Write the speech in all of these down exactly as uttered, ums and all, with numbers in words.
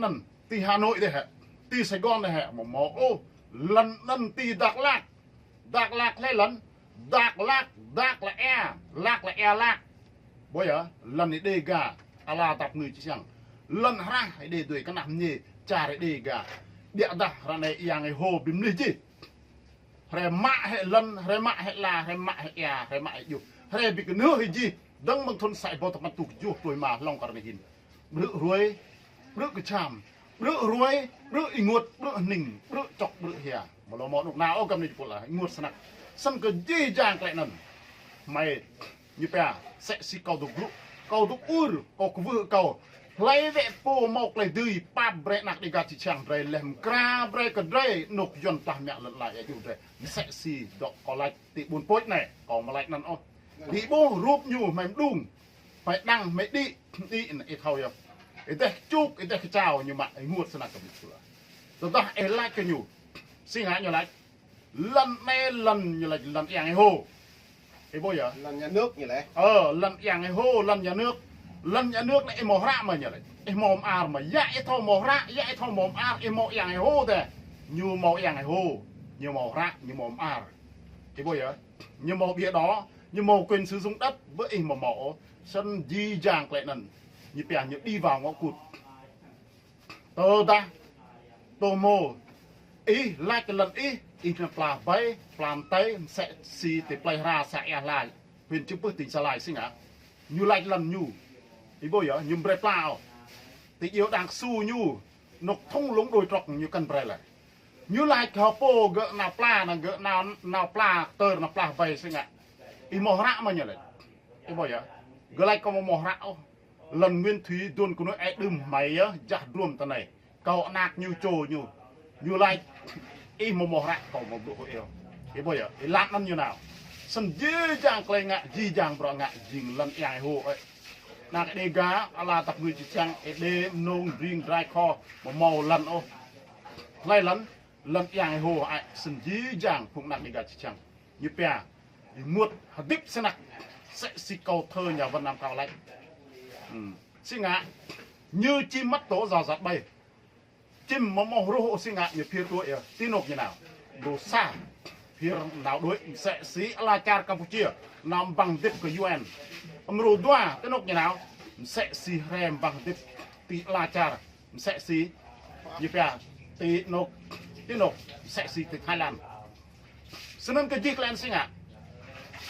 anŭn, ti Hà Nội đơi hĕ, ti Sài Gòn đơi hĕ, mơ̆ mơ̆ ôh, lŏn anŭn ti Dak Lak. Dak Lak lĕ lŏn, Dak Lak, Dak Lak Ea, Lak Lak Ea Lak. Ƀơi yơh, lŏn Ơi Đê gah, ala tap ngui či siăng. Lŏn hrah Ơi Đê dui kơnah mơñê, čar Ơi Đê gah. Biă dah ră anai Yang Ơi Hô ƀing mơnuih jih. Hrơi mă hĕ lŏn, hrơi mă hĕ ala, hrơi mă hĕ ea, hrơi mă hĕ djuh. Hrơi ƀing kơnưh hĕ jih, dơ̆ng mơ̆ng thŭn sa ƀôh tơpăn rơtuh kơjuh pluh ma hlŏng kơ ră anai hĭn. Brư̆ hruê, brư̆ kơčăm, brư̆ hruê, brư̆ ênguôt, brư̆ hning, brư̆ čŏk, brư̆ hia. Mơ̆ lŏ mơ̆ anŭk nao ôh gam anai jơpul ah, ênguôt snăk. Snăn kơ jih jang tơlơi anŭn. Hmei, ñu pia, msĕ si kâo dŏ glŭ, kâo dŏ ur, kâo kwưh kâo. Hlơi wĕ pô mâo tơlơi dưi, pap brơi anăk Dêga či siăng drei, leh mơkra brơi kơ drei, anôk Yuăn plah mă lŏn ala ƀơi djuh drei. Msĕ si dŏ kâo laĭ ti ƀuôn Pôč anai, kâo mơ̆ laĭ anăn ôh. Ih ƀuh rup ñu hmei mđung, hmei đăng, hmei đĭ, đĭ anăn ih thâo yơh. Ih dêh čuk, ih dêh kơčao ñu mă, ih ênguôt snăk kơ ƀing sua. Tơdah ih laĭ kơ ñu, si ngă ñu laĭ. Lŏn anai lŏn ñu laĭ lŏn Yang Ơi Hô. Ih ƀuh yơh. Lŏn nhà nước ñu laĭ. Ơ, lŏn Yang Ơi Hô, lŏn nhà nước. Lŏn nhà nước anai ih mâo hră mơ̆ ñu laĭ. Ih mâo mơar mơ̆. Yă ih thâo mâo hră, yă ih thâo mâo mơar, ih mâo Yang Ơi Hô tĕ. Ñu mâo Yang Ơi Hô, ñu mâo hră, ñu mâo mơar. Ih ƀuh yơh. Ñu mâo bìa đỏ, ñu mâo quyền sử dụng đất, ƀơi ih mâo mâo ôh. Snăn jih jang tơlơi anŭn. Ñu pia ñu đi vào ngõ cụt. Tơdah, tơhmô, ih laĭ kơ lŏn ih, ih nao pla ƀai, pla mtei, msĕ si ti plei Hra să Ia Hlai, huyện Chư Pưh tỉnh Gia Lai si ngă. Ñu laĭ lŏn ñu. Ih ƀuh yơh, ñu ƀu brơi pla ôh. Ti djeo đang su ñu, anôk thung lũng đồi trọc ñu kăn brơi lĕ. Ñu laĭ kơ pô gơ̆ nao pla, nao gơ̆ nao, nao pla, tơr nao pla ƀai si ngă. Ih mâo hră mơ̆ ñu laĭ. Ih ƀuh yơh. Gơ̆ laĭ kâo mâo hră ôh. Lŏn Nguyên Thủy dŏ kơ nuih ai đưm hmei yơh, jah druôm tơ anai. Kâo anăk ñu čô ñu. Ñu laĭ, ih mâo mâo hră kâo mâo bruă hŏ iêu. Ih ƀuh yơh, ih lăp anăn ñu nao. Snăn jih jang tơlơi ngă, jih jang bruă ngă, jing lŏn Yang Ơi Hô ơi. Anăk Dêga, ala tap ngui či siăng, Ơi Đê, Mnông, Bring, Drai Kho, mâo mâo lŏn ôh. Hlơi lŏn, lŏn Yang Ơi Hô ơi, snăn jih jang phung anăk Dêga či siăng. Ñu pia, ênguôt hơdip snăk, msĕ si câu thơ nhà văn Nam Cao laĭ. Ừm. Si ngă, ñu či măt tŏ jao jat ƀai. Čim mơ̆ mâo hruh ôh si ngă ñu phir đuaĭ yơh, ti anôk ñu nao. Dŏ sa, phir nao đuaĭ, msĕ si ala čar Campuchia, nao ƀăng hơdip kơ U N. Mrô dua, ti anôk ñu nao, msĕ si hrĕ ƀăng hơdip, ti ala čar. Msĕ si, ñu pia, ti anôk, ti anôk, msĕ si ti Thái Lan. Snăn kơ jih tơlơi anŭn si ngă.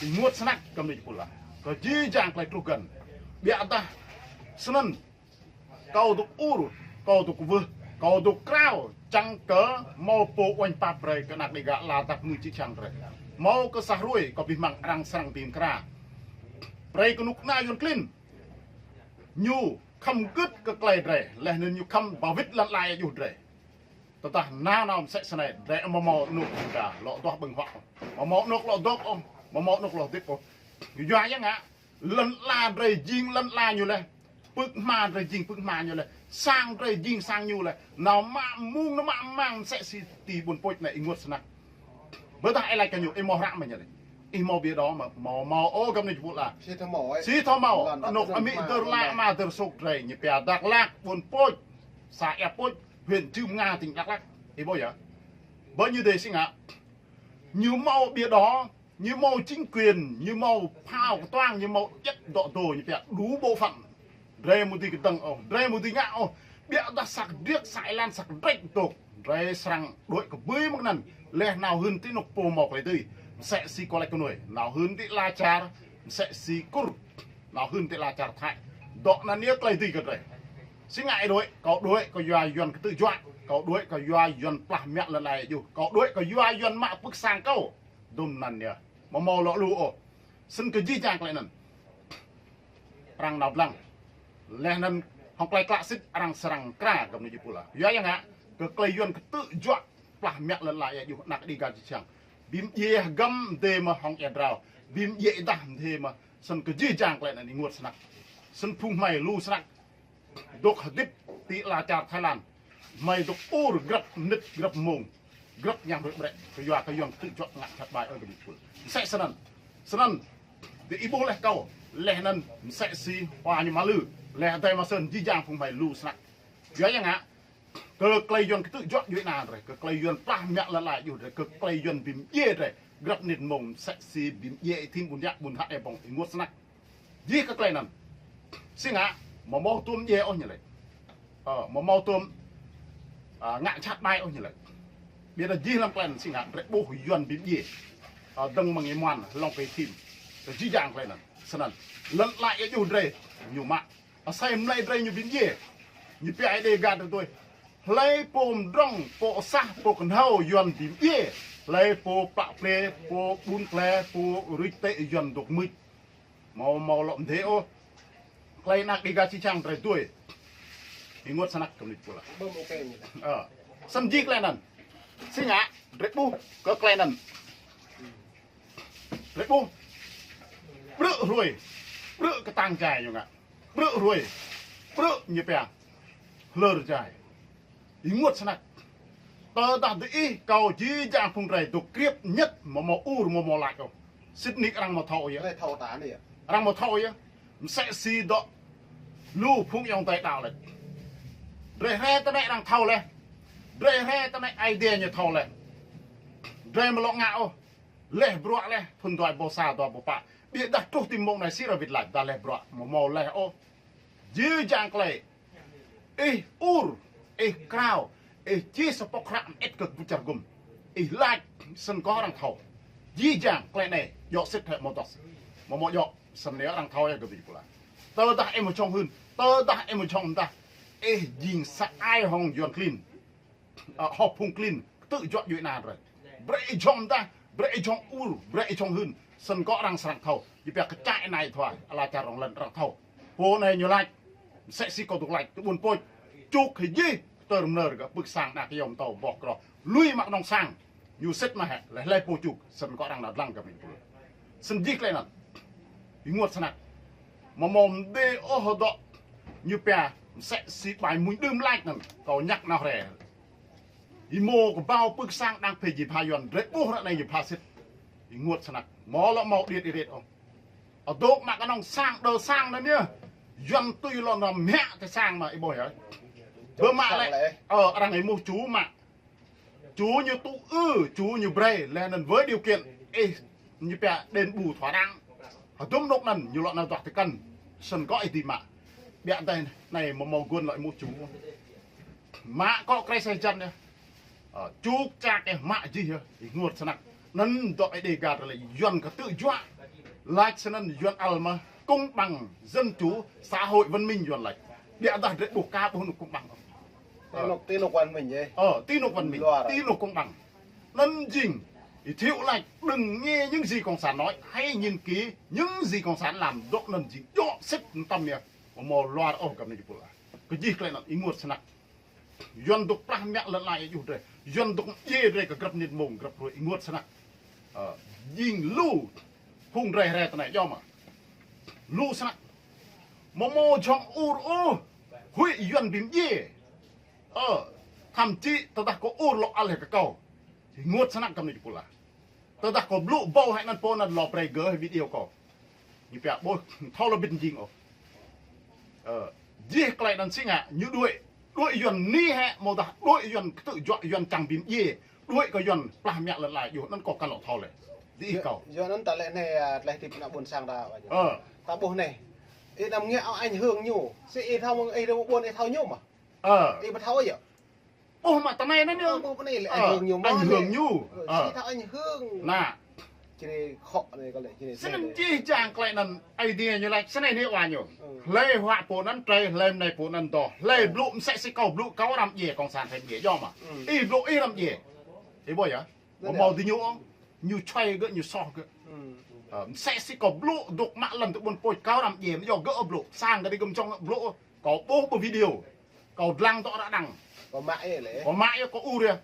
Ênguôt snăk kơ mnuih jơpul ah. Kơ jih jang tơlơi truh găn. Biă dah. Snăn. Kâo dŏ ur, kâo dŏ kwưh, kâo dŏ krao. Čang kơ mâo pô uañ pap brơi kơ anăk Dêga ala tap ngui či siăng drei. Mâo kơ sa hruê, kâo ƀuh mơ̆ng arăng srăng bi mơkra. Brơi kơ anôk anai Yuăn klin. Ñu khăm gưt kơ tơlơi drei, leh anŭn ñu khăm ba wĭt lŏn ala ƀơi djuh drei. Tơdah nao nao msĕ snei, drei amâo mâo anôk đa, lŏ dŏ ƀơ̆ng huă. Amâo mâo anôk lŏ dŏ ôh, amâo mâo anôk lŏ hơdip ôh. Yua ya ngă, lŏn ala drei jing lŏn ala ñu leh. Pưk hma drei jing pưk hma ñu leh. Sang drei jing sang ñu leh. Nao mă mơ̆ng nao mă mang msĕ si ti ƀuôn Pôč anai ênguôt snăk. Ƀơdah ih laĭ kơ ñu, ih mâo hră mơ̆ ñu laĭ. Ih mâo bìa đỏ mơ̆, mâo mâo ôh gam anai jơpul ah. Si thâo mâo, ơ. Si thâo mâo, lŏn anôk amĭ dơr lă ama dơr sôk drei, ñu pia Dak Lak, ƀuôn Pôč, să Ia Pôč, huyện Chư Mnga, tỉnh Đắk Lắk. Ih ƀuh yơh. Ƀơi ñu đơi si ngă. Ñu mâo bìa đỏ, ñu mâo chính quyền, ñu mâo phao kơtuang, ñu mâo djăp dŏ dô, ñu pia đủ bộ phận. Drei mơ̆ dưi kơdơ̆ng ôh, drei mơ̆ dưi ngă ôh. Biă dah săk điêk, săk êlan, săk drêč dôk. Drei srăng đuaĭ kơ ƀơi mơ̆ng anăn. Leh nao hưn ti anôk pô mâo tơlơi dưi. Msĕ si kâo laĭ kơ nuih. Nao hưn ti ala čar. Msĕ si Kur. Nao hưn ti ala čar Thái. Dŏ anăn yơh tơlơi dưi kơ drei. Si ngă ih đuaĭ, kâo đuaĭ kơ yua Yuăn kơtư̆ juă. Kâo đuaĭ kơ yua Yuăn plah mă lŏn ala ƀơi djuh. Kâo đuaĭ kơ yua Yuăn mă pưk sang kâo. Dŭm anăn yơh. Amâo mâo lŏ lu ôh. Snăn kơ jih jang tơlơi anŭn. Arăng nao blang. Leh anăn hŏng tơlơi klă sĭt arăng srăng mơkra gam anai jơpul ah. Yua ya ngă, kơ tơlơi Yuăn kơtư̆ juă plah mă lŏn ala ƀơi djuh anăk Dêga či siăng. Bi mdjiê hơgăm mdê mơ̆ hŏng ia drao. Bi mdjiê êdah mdê mơ̆. Snăn kơ jih jang tơlơi anŭn ênguôt snăk. Snăn phung hmei lu snăk. Dŏ hơdip ti ala čar Thái Lan. Hmei dŏ ur grăp mnĭt grăp mông. Grăp ñam rơ̆ brĕ. Kơ yua kơ Yuăn kơtư̆ juă ngă čăt ƀai ơ gơmơi jơpul. Msĕ snăn. Snăn. Dêh ih ƀuh leh kâo. Leh anăn msĕ si hua ñu mă lư. Leh adai mă snăn jih jang phung hmei lu snăk. Yua ya ngă. Kơ klei Yuan ktư̆ juă djuai ania drei, kơ klei Yuan plah mă lăn ala djuai drei, kơ klei Yuan bi mdjiê drei. Grăp nit mông msĕ si bi mdjiê ih thim ƀun yă ƀun hă ih ƀơ̆ng, ih ênguôt snăk. Jih kơ klei anăn. Si ngă, amâo mâo tuôm mdjiê ôh ñu lač. Ơ, amâo mâo tuôm, a, ngă jhat ƀai ôh ñu lač. Ƀiădah jih hlăm klei anăn si ngă, drei ƀuh Yuan bi mdjiê. Ơ, dơ̆ng mơ̆ng ih muăn, hlŏng kơ ih thim. Kơ jih jang klei anăn. Snăn. Lăn ala djuai drei, ñu mă. Asei mlei drei ñu bi mdjiê. Ñu pia ai Dega drei tui. Hlei pô mdrŏng, pô sah, pô knhâo Yuan bi mdjiê. Hlei pô pă ple, pô ƀun ple, pô ruč tê Yuan dôk mưč. Amâo, amâo lŏ mdê ôh. Klei anak Dega čih čang drei tui. Ih ênguôt snăk kơ mnĭt pula. Ơ. Snăn jih klei anăn. Si ngă, drei ƀuh kơ klei anăn. Drei ƀuh. Brư̆ hruê. Brư̆ ktang jai ñu ngă. Brư̆ hruê. Brư̆ ñu pia. Hlơr jai. Ih ênguôt snăk. Tơdah diih kâo jih jang phung drei dôk kriêp ñĕt amâo mâo ur amâo mâo lač ôh. Sĭt nik arăng amâo thâo yơh. Drei thâo ta anei yơh. Arăng amâo thâo yơh. Msĕ si dŏ lu phung ayŏng adei đăo lač. Drei hriê ti anei arăng thâo leh. Drei hriê ti anei Aê Diê ñu thâo leh. Drei amâo lŏ ngă ôh. Leh bruă leh, thŭn dua êbâo sa, dua êbâo pă. Ƀiădah truh ti mông anei si arăng wĭt lač, dah leh bruă, amâo mâo leh ôh. Jih jang klei. Ih ur, ih krao, ih čih sa pŏk hră mơĭt kơ kbŭt čar gŭm. Ih lač, snăn kơ arăng thâo. Jih jang klei anei, djŏ sĭt hĕ amâo djŏ. Amâo mâo djŏ, snăn yơh arăng thâo yơh kơ bi pula. Tơdah ih amâo jhŏng hưn, tơdah ih amâo jhŏng mdah. Ih jing sa ai hŏng Yuan klin. Ơ, hŏng phung klin, ktư̆ juă djuai ania drei. Brei ih jhŏng mdah, brei ih jhŏng ur, brei ih jhŏng hưn. Snăn kơ arăng srăng thâo. Ñu pia kčă anei thua, ala čar rŏng lăn arăng thâo. Pô anei ñu lač. Msĕ si kâo dôk lač, ti ƀuôn Pôč. Čuk hĕ jih, ktơr mnơr gơ̆ pưk sang anak yom tâo boh kroh. Lui mă knŏng sang. Ñu sĭt mơ̆ hĕ, leh leh pô čuk, snăn kơ arăng nao dlăng kơ mĭn pul. Snăn jih klei anăn. Ih ênguôt snăk. Amâo mâo mdê ôh dŏ. Ñu pia, msĕ si ƀai mmuñ đưm lač anăn, kâo ñăk nao hriê. Ih mâo kbao pưk sang đang phê ji pha Yuan, drei ƀuh ră anei ñu pha sĭt. Ih ênguôt snăk. Amâo lŏ mâo điêt ih rêt ôh. Adôk mă knŏng sang, đơ sang anăn yơh. Yuan tui lŏ nao mă ti sang mơ̆ ih ƀuh yơh. Bơ mă lĕ, ơ, arăng ih mŭt ču mă. Ču ñu tŭ ư, ču ñu brei, leh anăn với điều kiện, ih, ñu pia đền bù thỏa đáng. Hơdôm anôk anăn, ñu lŏ nao duah tơkăn. Snăn kơ ih dưi mă. Ƀiădah anei amâo mâo guôn lŏ ih mŭt ču. Mă kơ krei sa jăn yơh. Ơ, čuk čak yơh, mă jih yơh, ih ênguôt snăk. Anăn dŏ ih Dega drei lač Yuan ktư̆ juă. Lač snăn Yuan ăl mơ̆, công bằng, dân chủ, xã hội văn minh Yuan lač. Ƀiădah drei ƀuh ka ƀuh anôk công bằng. Ti anôk, ti anôk văn minh yơh. Ơ, ti anôk văn minh, luar. Ti anôk công bằng. Anăn jing, ih Thiệu lač, đừng nghe những gì cộng sản nói, hãy nhìn kỹ những gì cộng sản làm, dŏ anăn jing, djŏ sĭt mtam yơh. Amâo mâo luar ôh găp anei jih pul ah. Kơ jih klei anăn, ih ênguôt snăk. Yuan dôk plah mă lăn ala djuai drei. Yuan dôk mdjiê drei kơ grăp nit mông, grăp hruê, ih ênguôt snăk. Ơ, jing lu, phung drei hriê ti anei djŏ mơ̆. Lu snăk. Amâo mâo jhŏng ur ôh. Huĭ Yuan bi mdjiê. Ơ, thậm chí tơdah kâo ur lŏ ăl hĕ kơ kâo. Ih ênguôt snăk găp anei jih pul ah. Tơdah kâo blŭ ƀâo hĕ anăn pô anăn lŏ brei gơ̆ hĕ video kâo. Ñu pia ƀuh, thâo lŏ bĭt jing ôh. Ơ, jih klei anăn si ngă, ñu đuĕ, đuĕ Yuan anei hĕ, amâodah đuĕ Yuan ktư̆ juă Yuan čang bi mdjiê, đuĕ kơ Yuan plah mă lăn ala djuai anăn kâo kăn lŏ thâo leh. Diih kâo. Yuan anăn ta lĕ anei, a, tleh ti pnă ƀuôn sang ta. Ơ. Ta ƀuh anei. Ih năm ngă ảnh hưởng ñu. Si ih thâo mơ̆ng ih dơ̆ng ƀuôn ih thâo ñu mơ̆. Ơ. Ih ƀu thâo yơh. Ơ, mă ti anei anăn yơh. Ơ, ƀuh anei lĕ, ơ, ảnh hưởng ñu mơ̆ anei. Ơ. Si thâo ảnh hưởng. Anăn. Čri khŏ anei kơ lĕ, čri snăn anei. Jih jang klei anăn Aê Diê ñu lač, snăn anei wa ñu. Ơ. Hlei huă pô anăn trei, hlei mnei pô anăn dŏ. Hlei blŭ msĕ si kâo blŭ, kâo arăng mdjiê, cộng sản arăng mdjiê, djŏ mơ̆. Ih blŭ ih arăng mdjiê. Ih ƀuh yơh. Anăn amâo mâo yơh. Dĭ ñu ôh. Ñu čuai gơ̆, ñu soh gơ̆. Ơ, msĕ si kâo blŭ, dôk mă lăn ti ƀuôn Pôč, kâo arăng mdjiê, amâo yơh gơ̆ blŭ. Sang kơ dĭ gơ̆ mčŏng blŭ. Kâo ƀuh ƀơ video. Kâo dlăng dŏ ră đang. Kâo mă yơh lĕ. Kâo mă yơh, kâo ur yơh.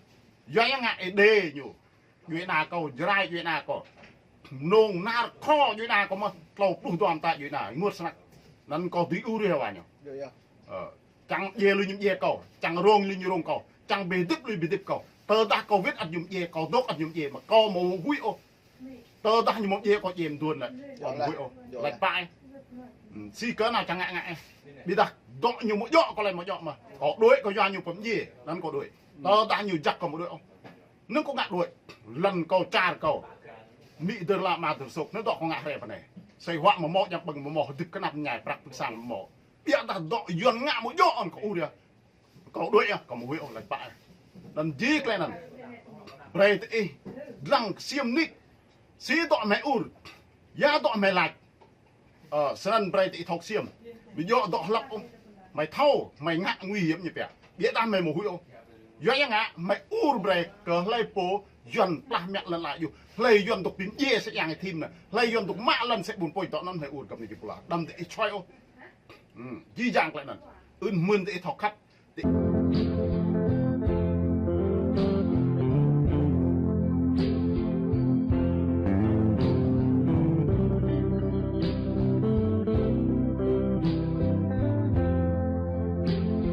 Yua yang ngă ih đê ñu. Djuai ania kâo, Jrai djuai ania kâo. Mnông nar kơ djuai ania kâo mơh, tlâo pluh dua mta djuai ania, ih ênguôt snăk. Anăn kâo dưi ur yơh wa ñu. Yơh, yơh. Ơ, čang mdjiê lui ñu mdjiê kâo, čang rông lui ñu rông kâo, čang bi hdĭp lui bi hdĭp kâo. Tơdah kâo wĭt ăt ñu mdjiê, kâo dôk ăt ñu mdjiê, mă kâo amâo huĭ ôh. Tơdah ñu amâo mdjiê kâo djiê mduôn lĕ, kâo amâo huĭ ôh. Lač pă ih. Si kơ nao čang ngă ngă ih. Ƀiădah Dŏ ñu mơ̆ djŏ, kâo lĕ mơ̆ djŏ mơ̆. Kâo đuaĭ, kâo yua ñu pơmjĕ. Anŭn kâo đuaĭ. Tơdah ñu jak kâo mơ̆ đuaĭ ôh. Anŭn kâo ngă đuaĭ. Lŏn kâo čar kâo. Mĭ dơr la ama dơr sôk. Anŭn dŏ kâo ngă hrĕ pơ anai. Sai huă mơ̆ mơ̆, jăm ƀơ̆ng mơ̆ mơ̆, hơdip kơnap mơñai prăk pơkơsang mơ̆ mơ̆. Biă dah dŏ Yuan ngă mơ̆ djŏ anŭn kâo ur yơh. Kâo đuaĭ yơh, kâo mơ̆ huĭ ôh, laĭ pă yơh. Anŭn jing tơlơi anŭn. Brơi tơ ih dlăng ksiêm nik. Si dŏ mơi ur. Ya dŏ mơi laĭ. Ơ, snăn brơi tơ ih thâo ksiêm. Ƀu djŏ dŏ hlăp ôh. Mơi thâo, mơi ngă nguy hiểm ñu pĕ. Biă dah mơi mơ̆ huĭ ôh. Yua yang ngă, mơi ur brơi kơ hlơi pô Yuan plah mă lŏn ala yơh. Hlơi Yuan dŏ pơmjĕ sa yang thim anai. Hlơi Yuan dŏ mă lŏn sa ƀun pui dŏ anŭn mơi ur găp anai jing pô la. Đăm tơ ih čuai ôh. Hmm, jih jang tơlơi anŭn. Ưn mơ̆n tơ ih thâo khăp. Tơ